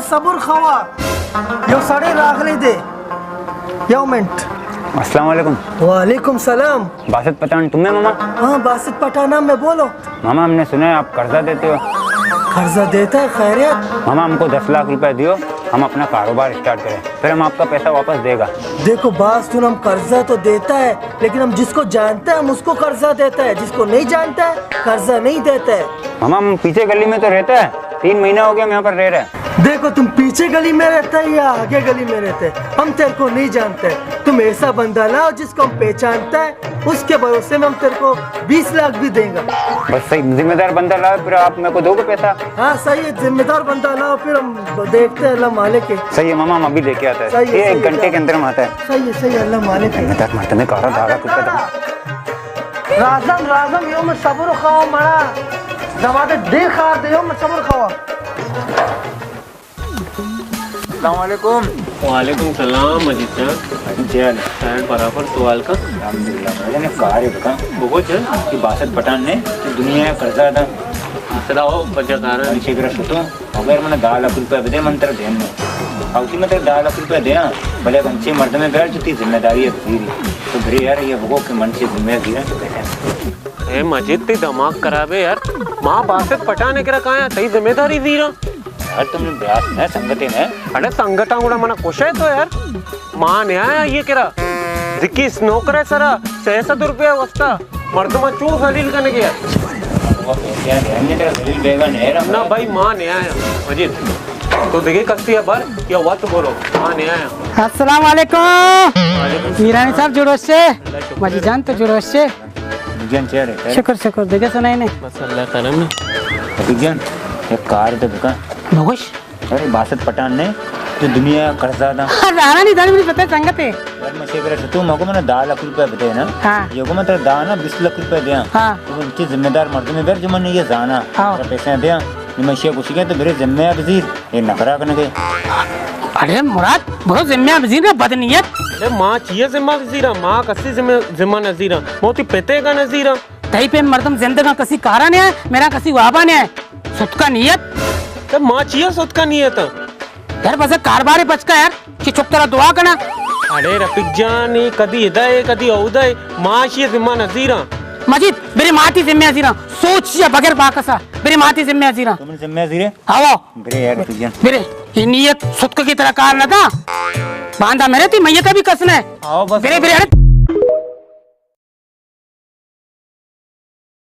صبر خوا، یو سڑے راغلے دے، یو منٹ۔ السلام علیکم۔ وعلیکم سلام۔ باسط پٹھان تم ہے ماما؟ ہاں، باسط پٹھان ہم میں، بولو۔ ماما، ہم نے سنا ہے آپ قرضہ دیتے ہو۔ قرضہ دیتا ہے؟ خیریت؟ ماما، ہم کو دس لاکھ روپے دیو، ہم اپنا کاروبار اسٹارٹ کریں، پھر ہم آپ کا پیسہ واپس دے گا۔ دیکھو باستون، ہم قرضہ تو دیتا ہے، لیکن ہم جس کو جانتا ہے ہم اس کو قرضہ دیتا ہے، جس کو نہیں جانتا ہے قرضہ نہیں دیتا ہے۔ ماما، ہم پیچھے گلی میں تو رہتا ہے، تین مہینہ ہو گیا ہم یہاں پر رہ رہے ہیں۔ دیکھو، تم پیچھے گلی میں رہتا ہے یا آگے گلی میں رہتا ہے، ہم تیرے کو نہیں جانتے۔ تم ایسا بندہ لاؤ جس کو ہم پہچانتا ہے، اس کے بھروسے میں ہم تیرے کو بیس لاکھ بھی دیں گا۔ بس صحیح، ذمہ دار بندہ لاؤ، پھر آپ میرے کو دو گے پیسہ۔ ہاں صحیح ہے، ذمہ دار بندہ لاؤ، پھر ہم دیکھتے ہیں، اللہ مالک ہے۔ صحیح ہے ماما، ہم ابھی لیکے آتا ہے۔ صحیح ہے، یہ ایک صحیح ہے، گھنٹے کے اندر ہم آتا ہے۔ صحیح ہے، صحیح ہے، اللہ مالک ہے۔ ذمہ دار مردم ہے، کارا دارا کتا۔ راضم، راضم، یو میں صبر خوا مڑا۔ دماغ دیر خار دے، یو میں صبر خوا۔ السلام علیکم۔ وعلیکم سلام مجید جان۔ مجید جان۔ سائیں برابر سوال کا۔ الحمدللہ۔ مجھے نے کار ہے بتا۔ بگو جان۔ کہ باسط پٹھان نے تو دنیا قرضہ دا۔ سدا ہو بچا کارا۔ انچے کرا شتو۔ اگر من دہ لاکھ روپے بدے من تر دین نو۔ او کی من تر دہ لاکھ روپے دیاں۔ بلے انچے مردمے بیار جو تی ذمہ داری ہے بزیری۔ تو برے یار یہ بگو کہ من چے ذمہ داری ہے تو بیٹھے۔ اے مجید، تئی دماغ خراب ہے یار۔ ما باسط پٹھان ء کرا کایاں، تئی ذمہ داری زیراں۔ یار، تو منی براس نہ، سنگتے نہ۔ اڑے سنگتاں گڑا منا کشے تو یار۔ ما نیایا یہ کرا۔ زکی سنوکر ء سرا سئے سد روپیہ واسطہ مردماں چو ذلیل کنگے یار۔ وہ کیا ہے، ہم نے تیرا ذلیل بیگا نہیں رہا۔ نہ بھائی، ما نیایا۔ مجید، تو دگہ کسے ء بر یا وت برو، ما نیایا۔ السلام علیکم۔ وعلیکم۔ میرانی صاحب جوڑ وش ئے؟ مجید جان تو جوڑ وش ئے؟ جان چے رے؟ شکر، شکر، دگہ سنائے نے۔ بس اللہ کرم ہے۔ رفیق جان، ایک کار تو بکا۔ بگوش۔ ارے باسط پٹھان نے تو دنیا قرضہ دا۔ ہاں، زاناں نہیں، زاناں نہیں، پتہ ہے سنگت ہے۔ یار، من شے کرا شتو، مگو من دہ لاکھ روپے بدے نا۔ ہاں۔ یہ کو من ترا دہ نا، بیس لاکھ روپے دیاں۔ ہاں۔ تو انچے ذمہ دار مردمے بیار جو من یہ زانا۔ ہاں۔ ترا پیسے دیاں۔ نی من شے گوشی گیا تو برے ذمہ بزیر، اے نخرا کنگے۔ اڑے مراد، برو ذمہ بزیر نا، بد نیت۔ اڑے ما چیئے ذمہ بزیراں؟ ما کسی ذمہ، ذمہ نزیراں۔ ما وتی پتے کا نزیراں۔ تئی پیم مردم زندگاں کسی کارا نہ آئے، میرا کسی وابا نہ آئے۔ ستکا نیت۔ تے ما چیئے ستکا نیت؟ یار بس کاربارے بچکا یار، کہ چک ترا دعا کنا۔ اڑے رفیق جان، اے کدی ادا ہے، کدی اودا ہے، ما اشی ذمہ نزیراں۔ مجید، برے ما تی ذمہ نزیراں۔ سوچ یا بغیر باکسا، برے ما تی ذمہ نزیراں۔ تو من ذمہ نزیرے؟ آو۔ برے یار رفیق جان۔ برے، یہ نیت ستک کی طرح کار نہ تھا۔ باندا میرے تی میت بھی کس نے۔ آو بس۔ برے، برے، اڑے۔